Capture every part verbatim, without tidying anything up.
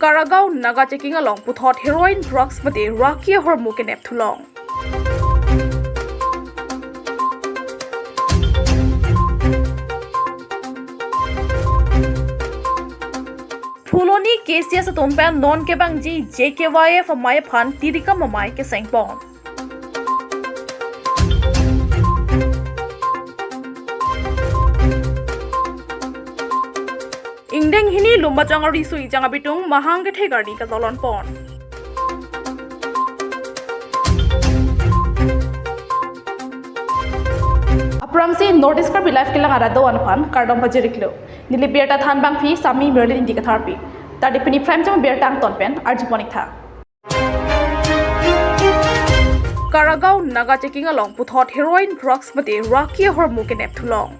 Karagaon Naga Checking along puthot heroin drugs mate raki ahormu kenep thulong. Phuloni K C S atum pen non kevangji J K Y F amei aphan tirikam amei kesengpon. Ingdeng hini Lumbajong ariso ejang abitung mahang kethek arni katalon pon. Aphrangsi North East Karbi Live kelang arado an aphan kardom pajiriklo. Neli birta thanbangpi Sami Merlin Ingti Katharpi. Tadi pini prime time birta angton pen arjupon-ik tha. Karagaon Naga Checking along puthot heroin drugs mate raki ahormu kenep thulong.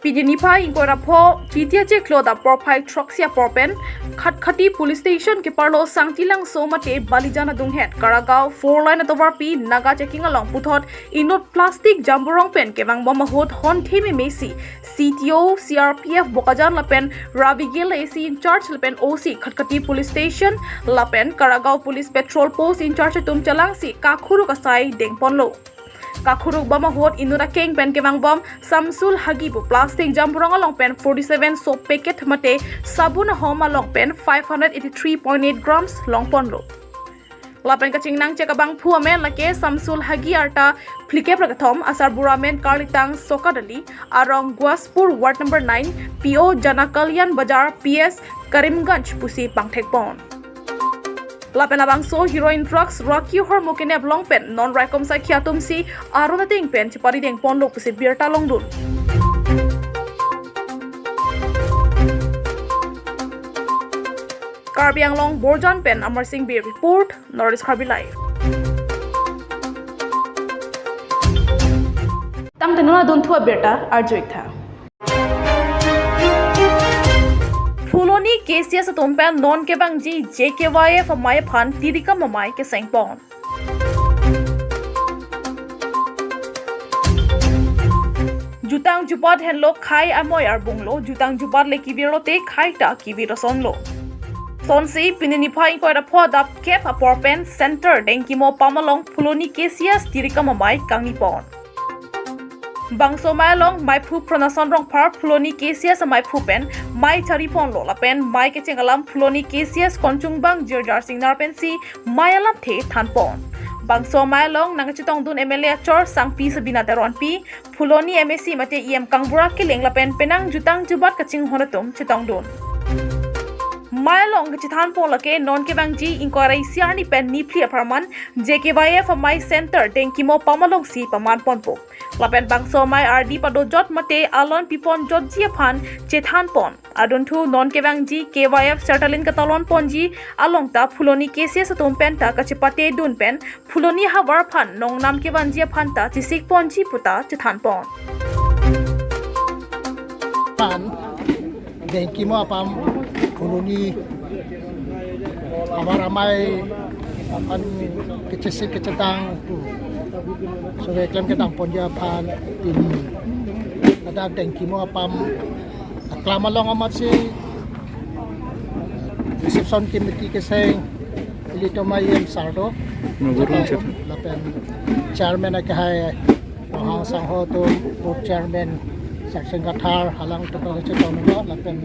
Pini niphai ingkoi ra pho Chiti achiklo adap porphai throksi apor pen Khatkhati Police Station keparlo Sangti Langso mate Balijan adunghet Karagaon four lane atovarpi Naga Checking along puthot inut plastic jamborong pen kevangbom ahut honthe memesi C T O, C R P F Bokajan lapen Ravi Gill A C in charge lapen O C Khatkhati Police Station lapen Karagaon Police Patrol Post in charge atum chelangsi kakhuruk asai dengponlo. Kakhuruk bom ahut inut akeng pen kevangbom Samsul Hagi pu plastic jamborong along pen forty-seven soap packet mate sabun ahom along pen five hundred eighty-three point eight grams longponlo. Lapen kachingnangchek abangphu amen lake Samsul Hagi arta phlikep ra kethom, asarbura amen karlitang Sokat Ali, arong Guaspur Ward number nine, P O Jana Kalyan Bazar, P S Karimganj pusi pangthekpon. Lapen labangso heroin drugs raki ahormu kenep long pen non raikom sakhi atumsi aron ateng pen chepari dengponlo pusi birta longdun. Karbi Anglong Borjan pen Amar Singh Bey report, North East Karbi Live. Tangte non adunthu abirta arju-ik tha. Phuloni K C S atum pen non kevangji J K Y F amei aphan tirikam amei kesengpon. Jutang jubat henlo khei amoi arbunglo, jutang jubat le kevirlo te khei ta kevir asonlo. Sonsi pini niphai ingkoi ra pho adap kep apor pen Center Dengkimo apam along Phuloni K C S tirikam amei kangnipon. Bangso amei along meiphu Pronason Rongphar Phuloni K C S ameiphu pen mei chariponlo lapen mei kecheng alam Phuloni K C S konchungbang Jirjar Singnar pensi mei alamthe thanpon. Bangso amei along nangchetongdun M L A achor sangpi Sabina Teronpi, Phuloni M A C mate E M Kangbura Killing lapen penang jutang jubat kachinghon atum chetongdun. Mei along kachethanpon lake non kevangji ingkoi ra isi arni pen niphli apharman J K Y F amei Center Dengkimo apam alongsi pamanponpo. Lapen bangso amei ardi padojot mate alon piponjotji aphan chethanpon. Adunthu non kevangji K Y F Sertalin katalonponji along ta Phuloni K C S atum pen ta kachepatedun pen Phuloni havar aphan nongnam kevanji aphan ta chesikponji puta chethanpon. Pan Dengkimo apam Phuloni havar amei aphan kechesik kechetang pu sore klem kedamponji aphan pini ladak Dengkimo apam aklam along amatsi reception committee keseng ilitum E M sir do. Nugurun chet. Lapen chairman akehai Ronghang sangho atum, board chairman Sarsing Kathar, halang atum kachetonglo, lapen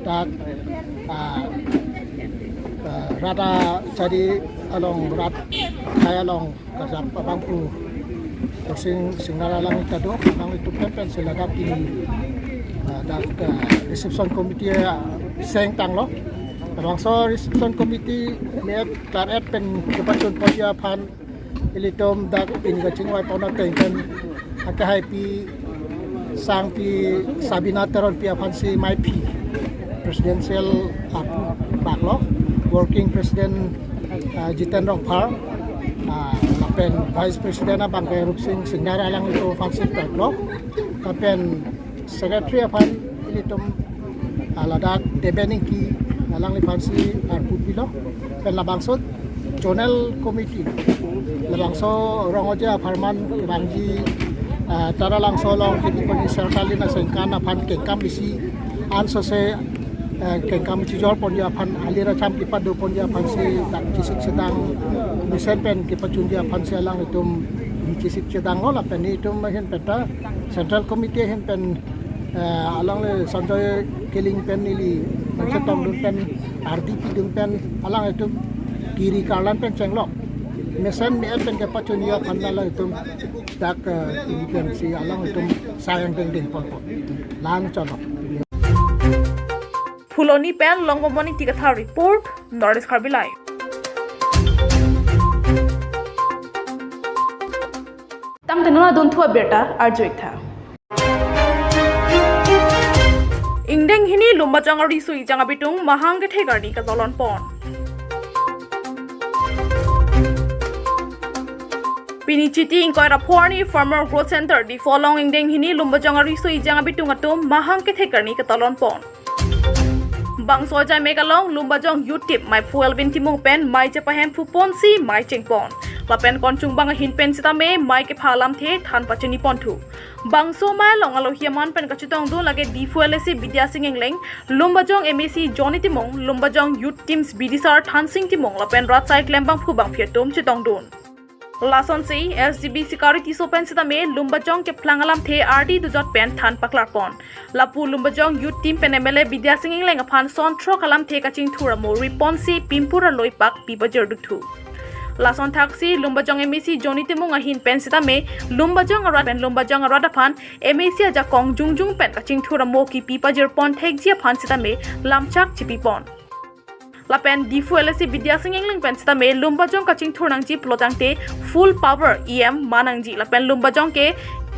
dak, ah, ah, rat achari along, rat khei along kajap abangphu Sing Singnar alang ta do, alanglitum pen pensi ladak pini, ah, dak, ah, reception committee, ah, sengtanglo. Labangso reception committee me klar-et pen kepachunponji aphan ilitum dak pini kachingvaipon ateng pen akehaipi sangpi Sabina Teronpi aphansi meiphi, presidential aphu baklo, working president, ah, Jiten Rongphar, ah, lapen vice president abang ke Rupsing Singnar alanglitum aphansi peklo, lapen secretary aphan ilitum, ah, ladak Deben Ingti alangliphansi arpu pilo. Pen labangso zonal committee, labangso rong-oje apharman kevangji, ah, Taralangso along kebi poni Sertalin asengkan aphan kengkam isi Ansose, eh, kengkam chijor ponji aphan, alir acham kepado ponji aphansi dak chesik chedang mesen pen kepachunji aphansi alanglitum chesik chedanglo lapen nelitum ahin pen ta Central Committee ahin pen, eh, alongle Sanjoy Killing pen neli nangchetongdun pen, ardi pidun pen alanglitum kiri karlan pen chenglok. Mesen me-et pen kepachunji aphan alanglitum dak, eh, neli pensi alanglitum sayang dengdeng ponpo. Lang chonok. Phuloni pen Longbomon Ingti Kathar report, North East Karbi Live. Tangte non adunthu abirta arju-ik tha. Ingdeng hini Lumbajong ariso ejang abitung mahang kethek arni katalon pon. Pini Chiti ingkoi ra pho arni Farmer Growth Center Diphu along ingdeng hini Lumbajong ariso ejang abitung atum mahang kethek arni katalon pon. Bangso ajaimek along Lumbajong Youth Team Maiphu Elvin Timung pen mei chepahem phu ponsi mei cheng pon. Lapen konchungbang ahin pen sitame mei kepha alamthe than pachini ponthu. Bangso mei along alohi aman pen kachetongdun lake Diphu L A C Bidya Sing Engleng, Lumbajong M A C Johnny Timung, Lumbajong Youth Teams B D sir Thansing Timung lapen rat asai klembangphu bangphi atum chetongdun. Lasonsi S G B Sikari Tisso pen sitame Lumbajong keplang alamthe ardi dojot pen than paklar pon. Lapu Lumbajong Youth Team pen M L A Bidya Sing Engleng aphan son throk alamthe kachingthur amo ri ponsi pimpur aloi pak pi pajir dukthu. Lason thaksi Lumbajong M A C Johnny Timung ahin pen sitame Lumbajong arat pen Lumbajong arat aphan M A C ajakong jongjung pen kachingthur amo kipi pajir pon thekji aphan sitame lamchak chipi pon. Lapen Diphu L A C Bidya Sing Engleng pen sitame Lumbajong kachingthur nangji pulotangte full power E M ma nangji lapen Lumbajong ke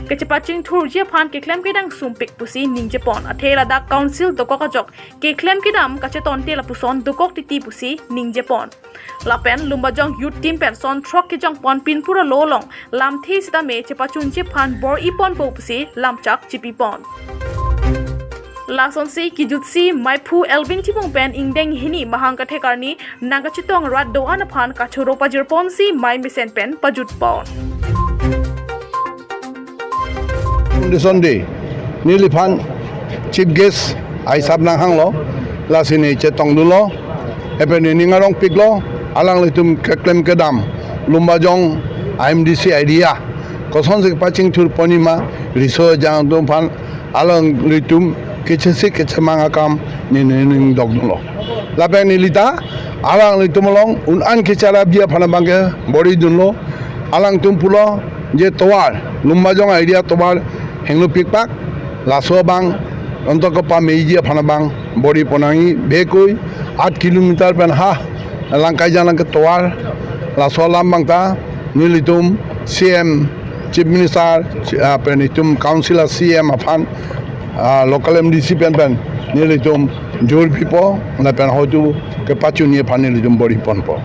kachepachingthurji aphan keklem kedam sumpik pusi ningje pon. Athe ladak council dokok ajok keklem kedam kachetonte lapuson dokok titi pusi ningje pon. Lapen Lumbajong Youth Team pen son throk kejong pon pimpur alo along lamthe sitame chepachunji aphan bor-i ponpo pusi lamchak chipi pon. Lasonsi kejutsi Maiphu Elvin Timung pen ingdeng hini mahang kethek arni nangkachetong rat do-an aphan kachoro pajir ponsi mei mesen pen pajut pon. Foundation Day, neliphan chief guest aisap nanghanglo, lasi ne chetongdunlo, lapen ne ning arongpiklo, alanglitum keklem kedam, Lumbajong I M D C area, kosonsi pachingthur ponji ma, riso ejang atum aphan, alanglitum kechesik kechemang akam, ne ne ning dokdunlo. Lapen neli ta, alanglitum along, un-an kecharapji aphan abangke, bor-i dunlo, alangtum pulo, je tovar, Lumbajong area tovar, hingno pikpak, laso abang, ontok kepameiji aphan abang, bor-i pon nangji, bekui, aat kilometer pen ha, Langkaijan along ketovar, laso alam abang ta, nelitum C M, Chief Minister, ah, pen itum council a C M aphan, ah, local M D C pen pen, nelitum jor pipo, lapen hotu kepachunji aphan nelitum bor-i ponpo.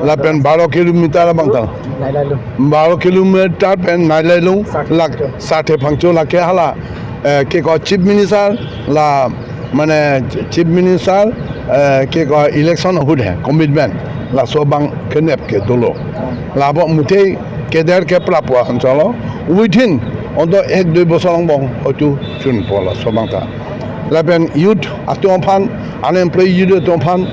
Lapen baro kilometer abang ta. Nailailung. Baro kilometer pen Nailailung, Sarthe lak, Phangcho. Sarthe Phangcho lake hala, eh, ke ko Chief Minister la, mane Chief Minister, eh, ke ko election ahut he, commitment. Laso abang kenep ke dolo. Labo muthe keder ke prapo ancholo. Within ontok ek dui bosor angbong hotu chunpo laso abang ta. Lapen youth atum aphan, unemployed youth atum aphan,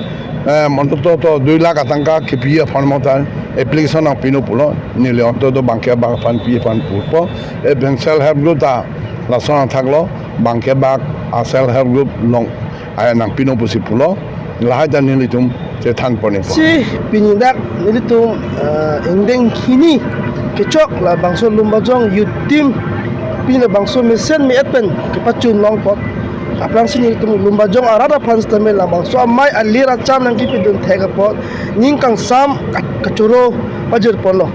eh, monto to, to dui lakh atangka kipi aphan mota application nangpinon pulo, neli ontok to bangke bak aphan pi aphan pupo, eh, bang self help group ta lason athaklo, bangke bak a self help group along, eh, nangpinon pusi pulo, lahai ta nelitum chethan pon-ikpo. Si pini dak nelitum, eh, ingdeng hini kechok labangso Lumbajong Youth Team pini labangso mesen me-et pen kepachun longpot. Aphrangsi nelitum Lumbajong arat aphan sitame labangso amei alir acham nangkipidun thek apot ning kangsam ka-, kachoro pajir ponlo.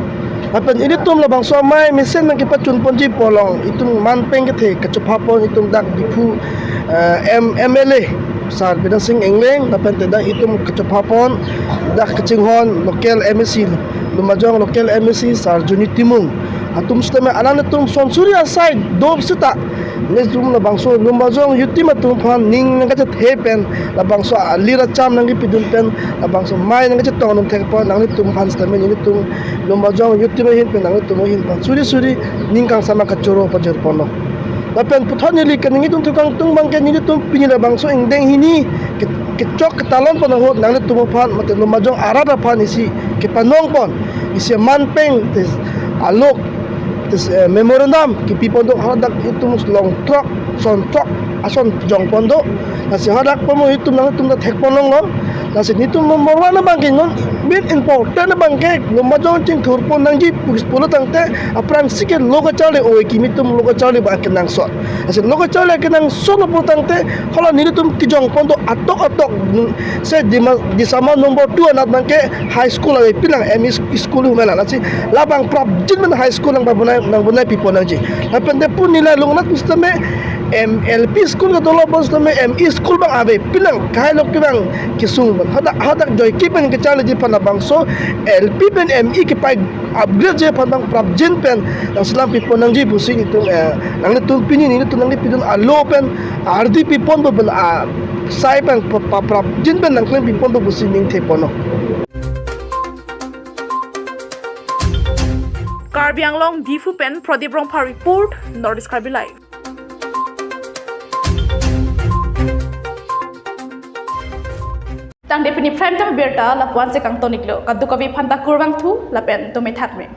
Lapen ilitum labangso amei mesen nangkepachun ponji pu along itum man pen kethe kachopha pon itum dak Diphu, eh, M-, M L A Sir Bidya Sing Engleng, lapen te dak itum kachopha pon, dak kachinghon local M A C, Lumbajong local M A C, Sir Johnny Timung. Atum sitame alanglitum son suri asai do sita. Nelitum labangso Lumbajong Youth Team atum aphan ning nangkachethe pen, labangso alir acham nangkipidun pen, labangso amei nangkachetongdun thek apot, nanglitum aphan sitame nelitum Lumbajong Youth Team ahin pen, nanglitum ahin pen suri suri ning kangsam kachoro pajir ponlo. Lapen puthot neli kaningje atum thu kangtung abangke nelitum pini labangso ingdeng hini ke-, kechok ketalon pon ahut nanglitum aphan mate Lumbajong arat aphan isi kepanong pon, isi manpeng tis alok tis, eh, memorandum kipi pon do, hadak itum long throk, son throk ason jong pon do. Lasi hadak pamo itum nanglitum ta thek pon longlo. Lasi nelitum number one abangke non main important abangke Lumbajong chingthur pon nangji pu-, pulo tangte aphrangsi ke lo kacharli oi kimi atum lo kacharli ba kenangsot. Lasi lo kacharli kenangsot lo pu tangte hala nelitum kejong pon do atok atok, mm, se Dima-, Disama number two anat abangke high school ave pinang M E school humela. Lasi labang prapjin pen high school nang babunai nang bunai pi pon nangji. Lapen te pu neli lungnat pusitame M L P school ke dolo pusitame M E school abang ave pinang kahai lo kevang kesung abang. Hadak, hadak joike pen kacharliji aphan labangso L P pen M E kepai upgrade ji aphan abang prapjin pen nangselam pi pon nangji pusi nelitum, eh, nanglitum pini nelitum nangli pidun alo pen ardi pi pon bo pen, ah, sai pen pa-, pa-, prapjin pen nangklem pi pon bo pusi ning the pon lo. Karbi Anglong, Diphu pen Pradip Rongphar report, North East Karbi Live. Tangte pini prime time abirta lapu-an si kangton iklo, kadokave aphanta kurvangthu lapen tumi thakme.